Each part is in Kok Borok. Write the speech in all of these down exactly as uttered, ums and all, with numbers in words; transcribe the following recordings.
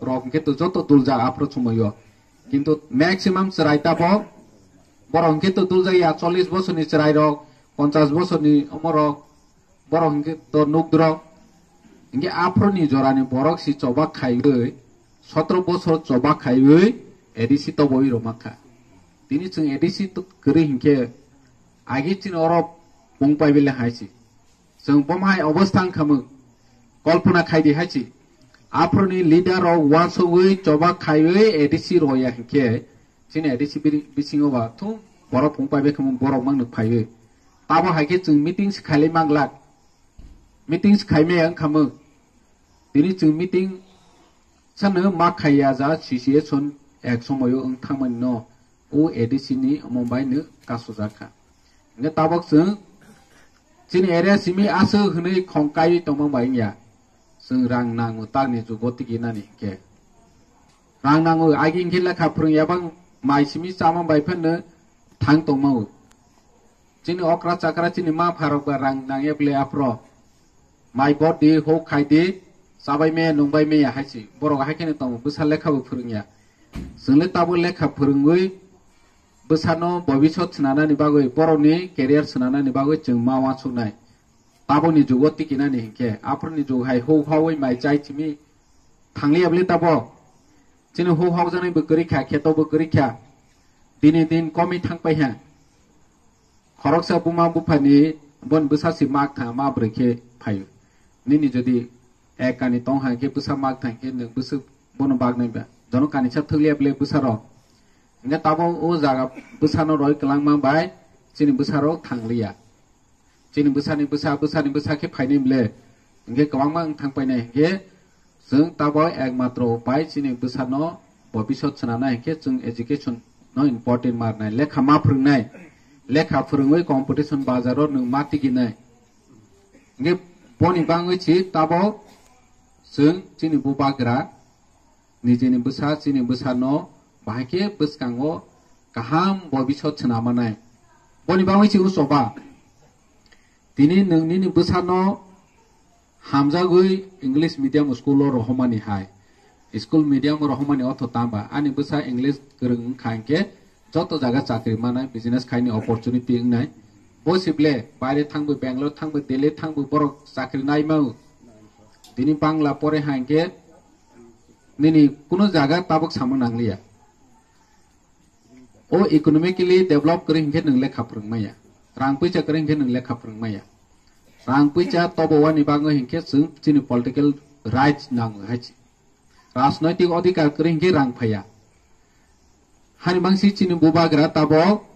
rok hwnkhe to joto duljak aphro sumoyo. Kintu maximum chwrai tabo borok hwnkhe to duljak ya chollish bosorni chwrairok, ponchash bosorni omorok, borok hwnkhe to nukdrok. Hwnkhe aphroni jorani borok si choba khaiwi, sotro bosor choba khaiwi A D C toboi rwma kha. Tini chwng A D C to kwrwi hwnkhe agi chini oro pung pai bele hai si. Chwng bomo hai obostha wngkha mwng. Kolpona khai di hai si. Aphroni leader rok uansugwi choba khaiwi A D C roya hwnkhe chini A D C biri-, bisingo ba thung borok pung pai bai khe mwng borok mangno phaiwi. Tabo hai khe chwng meeting se khailai manglak. Meeting se khaimaya wngkha mwng. Tini chwng meeting sano ma khaiya ja situation ek somoyo wng thangmani no o A D C ni omo bai no kasujak kha. Hwnkhe tabok chwng chini area simi aswk hwnwi khong kaiwi tongma bai wngya. Chwng rang nango takni jugo tigi nani hwnkhe. Rang nango agi hwnkhe lekha phwrwngya bang mai simi chama bai phano thang tongmao. Chini okra chakra chini ma pharok ba rang nangya bwle aphro. Mai bot di, hok khai di, chabai maya, nungbai maya hai si. Borok hai kheno tongo, bwsa lekha bo phwrwngya. Chwng le tabo lekha phwrwngwi bwsano bobisot swnanani bagwi, borokni career swnanani bagwi chwng ma uansuknai. Taboni jugo tikinani hinkhe, aphuruni jug hai huk haui mai chai simi thangliya bwle tabo. Chini huk hokjaknai bo kwrwi kha, kheto bo kwrwi kha. Dini din komi thang pai ha. Khoroksa buma buphani bon bwsa si mak tha, ma bwrwi khe phaio. Nini jodi ek kani tong ha khe bwsa mak tha khe nwng bwswk bono bak nai ba. Jono kanisa thwkliya bwle bwsa rok. Hingke tabo o jaga bwsano roi kwlangma bai chini bwsa rok thangliya. Chini bwsani bwsa, bwsani bwsa khe phainai bwle. Hingke kwbangma wng thang painai hingke chwng tabo ekmatro upai chini bwsano bobisot swnamnai hingke chwng education no important ma rwnai, lekha ma phwrwngnai, lekha phwrwngwi competition bazaro nwng ma tiginai. Hingke boni bangwi si tabo chwng chini bubagra nijeni bwsa, chini bwsano bahai khe bwskango kaham bobisot swnam manai. Boni bangwi si usoba. Tini nwng nini bwsano hamjagwi English medium school o rohormani hai. School medium o rohormani otho tamba. Ani bwsa English kwrwng wngkha hinkhe joto jaga chakri manai, business khaini opportunity wngnai. Bo sible baire thangbo, Bangalore thangbo, Delhi thangbo borok chakri naimao. Tini Bangla pore hai hinkhe nini kuno jaga tabuk samung nangliya. O economically develop kwrwi hinkhe nwng lekha phwrwng maya. Rang puisa kwrwi hinkhe nwng lekha phwrwng maya. Rang puisa tobo wani bagwi hinkhe chwng chini political rights nango hai se. Rajnoitik odhikar kwrwi hinkhe rang phaiya. Hani mangsi chini bubagra tabo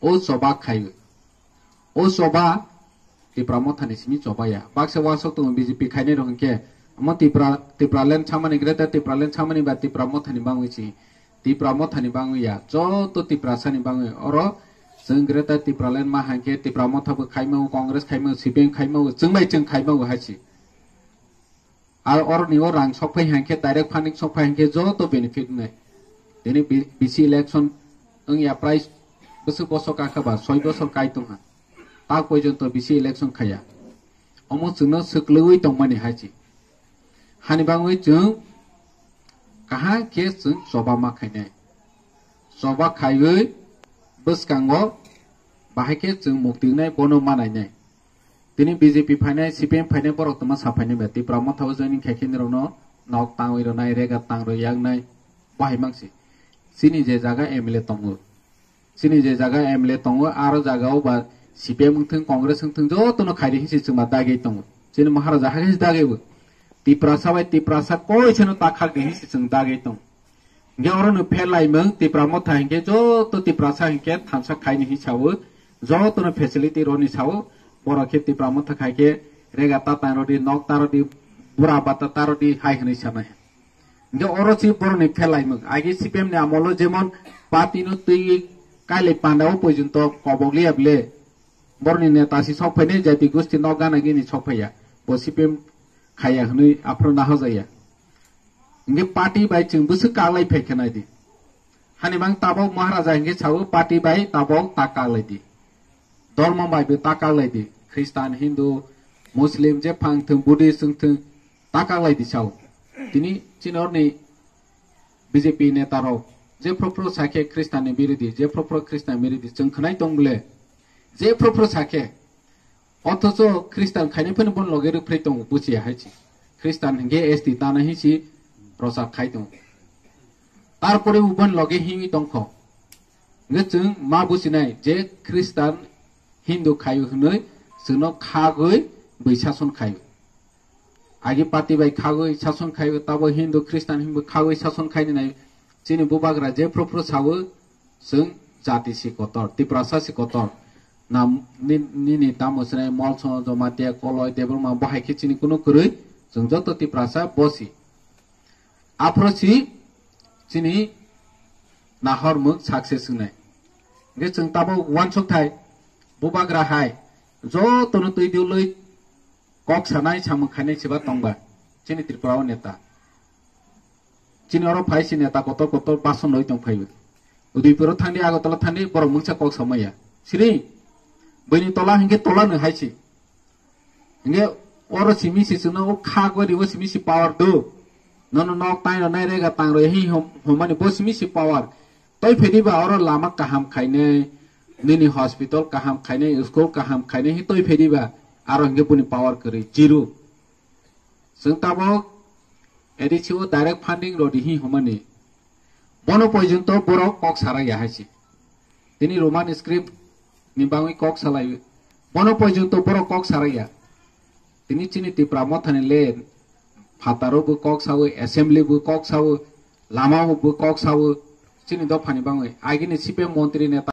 o choba khaio. O choba Tipra Mothani simi chobaya. Baksa wasok tongo B J P khainai rok hinkhe. Omo Tipra, Tipraland samani, Greater Tipraland samani ba Tipra Mothani bangwi si. Tipra Mothani bangwi ya. Joto Tiprasani bangwi. Oro chwng Greater Tipraland ma hinkhe Tipra Motha bo khaimao, Congress khaimao, C P M khaimao, chwng bai chwng khaimao hai si. Ar oroni o rang sokphai hinkhe direct funding sokphai hinkhe joto benefit wngnai. Tini bi-, B C election wngya prai bwswk bosor kakha ba soi bosor kai tongha. Tak porjonto B C election khaya. Omo chwngno swklwui tongmani hai se. Hani bangwi chwng kaham khe chwng choba ma khainai. Choba khaiwi bwskango bahai khe chwng mukti wngnai bono ma nainai. Tini B J P phainai, C P M phainai borok tongma sa phainai ba Tipra Motha o joining khai khe nirokno nok tangwi rwnai, rega tang rwi yaknai, bahai mangsi. Chini je jaga M L A tongo, chini je jaga M L A tongo, aro jaga o ba C P M wngthung, Congress wngthung, jotono khaidi hinsi chwngma dagwi tongo. Chini Maharaja hakhe dagwi bo. Tiprasa bai Tiprasa koi seno takhak di hinsi chwng dagwi tongo. Hingke oro no pherlaimung Tipra Motha hingke joto Tiprasa hingke thansa khaini hi sao, joto no facility roni sao, borok khe Tipra Motha khai khe rega ta tang rodi, nok ta rodi, bura bata ta rodi hai hwnwi sanai. Hingke oro si borok ni pherlaimung. Agi C P M ni amolo jemon party no twi kailai panda o porjonto kobok liya bwle. Borok ni neta si sok phainai jati gosti nok gana gini sok phaiya. Bo C P M khaiya hwnwi aphuru naho jaya. Hingke party bai chwng bwswk kaklai phai khe nai di. Hani mang tabok Maharaja hingke sao party bai tabok ta kaklai di. Dormo bai bo ta kaklai di. Khristan, Hindu, Muslim, je phang thung, Buddhist wng thung, ta kaklai di sao. Tini chini orni B J P neta rok je phro phro sakhe Khristan ni birodhi, je phro phro Khristan birodhi chwng khwnai tong bole, je phro phro sakhe, othocho Khristan khaini phano bon loge rwphrai tongo, buchiya hai chi. Khristan hingke S T tana hi si prochar khai tongo. Tarpore bo bon loge hiwi tongkho. Hingke chwng ma buchinai je Khristan Hindu khayu hwnwi chwngno khagwi bwi sason khayu. Agi party bai khagwi sason khayu, tabo Hindu Khristan hinwi khagwi sason khaini nai. Chini bubagra je phro phro sawo, chwng jati si kotor, Tiprasa si kotor. Na ni-, nini tamo swnai Molson, Jamatia, Koloi, Debbarma, bo hai khe chini kunu kwrwi, chwng joto Tiprasa bo si. Aphro si chini nahor mung success wngnai. Hingke chwng tabo uansuk thai, bubagra hai, jotono twi diulwi kok sanai samung khainai seba tongba, chini Tripura o neta. Chini oro phai si neta kotor kotor bason roi tong phaibo. Udaipur o thangdi, Agartala thangdi, borok mungsa kok samaya. Siri, bini tola hingke tola no hai si. Hingke oro simi si chwngno o kha gori o simi si power do. Nono nok tai rwnai rega tang roi hi hom-, homani bo simi si power. Toi phedi ba oro lama kaham khainai, nini hospital kaham khainai, school kaham khainai hi toi phedi ba aro hingke buni power kwrwi zero. Chwng tabok A D C o direct funding rodi hi homani. Bono porjonto borok kok sarai ya hai si. Tini Roman script ni bangwi kok salai. Bono porjonto borok kok sarai ya. Tini chini Tipra mothani le phataro bo kok sawi, assembly bo kok sawi, lama bo kok sawi, chini dophani bangwi. Agini C P M montri neta